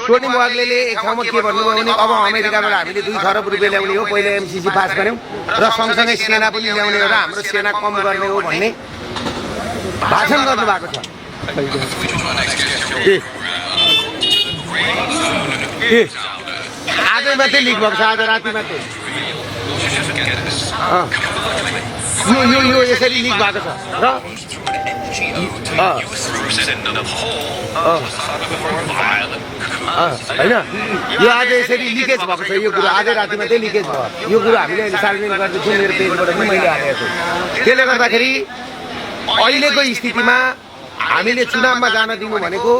Tony मोहग्लेले एक ठाउँमा के भन्नुभयो भने अब अमेरिकाबाट हामीले 2 खरब रुपियाँ ल्याउने हो, पहिले एमसीसी पास गर्यौं र सँगसँगै सेना पनि ल्याउने हो र हाम्रो सेना कम गर्ने हो भन्ने भाषण गर्नुभएको छ। आजै मात्रै लिक भएको छ, आज राति मात्रै यो यसरी लिक भएको छ र होइन यो आज यसरी लिकेज भएको छ। यो कुरो आजै राति मात्रै लिकेज भयो। यो कुरो हामीले अहिले सार्वजनिक गर्दैछौँ, मेरो पेजबाट पनि मैले हालेको छु। त्यसले गर्दाखेरि अहिलेको स्थितिमा हामीले चुनावमा जान दिनु भनेको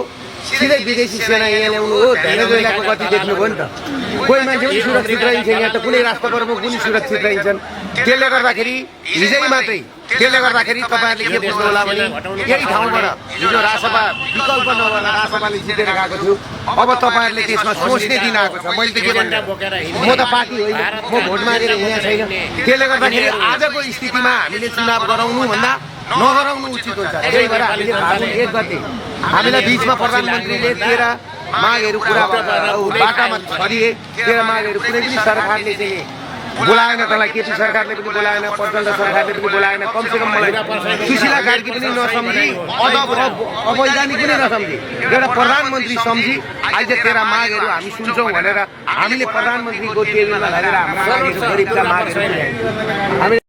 सिधै विदेशी सेना यहाँ ल्याउनु हो। भेनेजुएलाको गति देख्नुभयो नि त, कोही मान्छे पनि सुरक्षित रहन्छ यहाँ त, कुनै राष्ट्र प्रमुख पनि सुरक्षित रहन्छन्। त्यसले गर्दाखेरि हिजै मात्रै त्यसले गर्दाखेरि तपाईँहरूले के बुझ्नु होला भने यही ठाउँबाट हिजो राजसभा विकल्प नभएर राजसभाले जितेर गएको थियो। अब तपाईँहरूले त्यसमा सोच्ने दिन आएको छ। मैले त के भन्ने, म त पार्टी होइन, म भोट मागेर हिँडेको छैन। त्यसले गर्दाखेरि आजको स्थितिमा हामीले चुनाव गराउनु भन्दा नगराउनु उचित हुन्छ। त्यही भएर हामीले फागुन 1 गते हामीलाई बिचमा प्रधानमन्त्रीले 13 मागहरू पुरा बाटामा छरिए। 13 मागहरू कुनै पनि सरकारले चाहिँ बोलाएन, तँलाई केपी सरकारले पनि बोलाएन, प्रचण्ड सरकारले पनि बोलाएन। कमसेकम मलाई सुशीला कार्की पनि नसम्झी, अवैधानिक पनि नसम्झी, एउटा प्रधानमन्त्री सम्झी आज 13 मागहरू हामी सुन्छौँ भनेर हामीले प्रधानमन्त्रीको टेबलमा लगेर हाम्रो गरिबका मागहरू हामी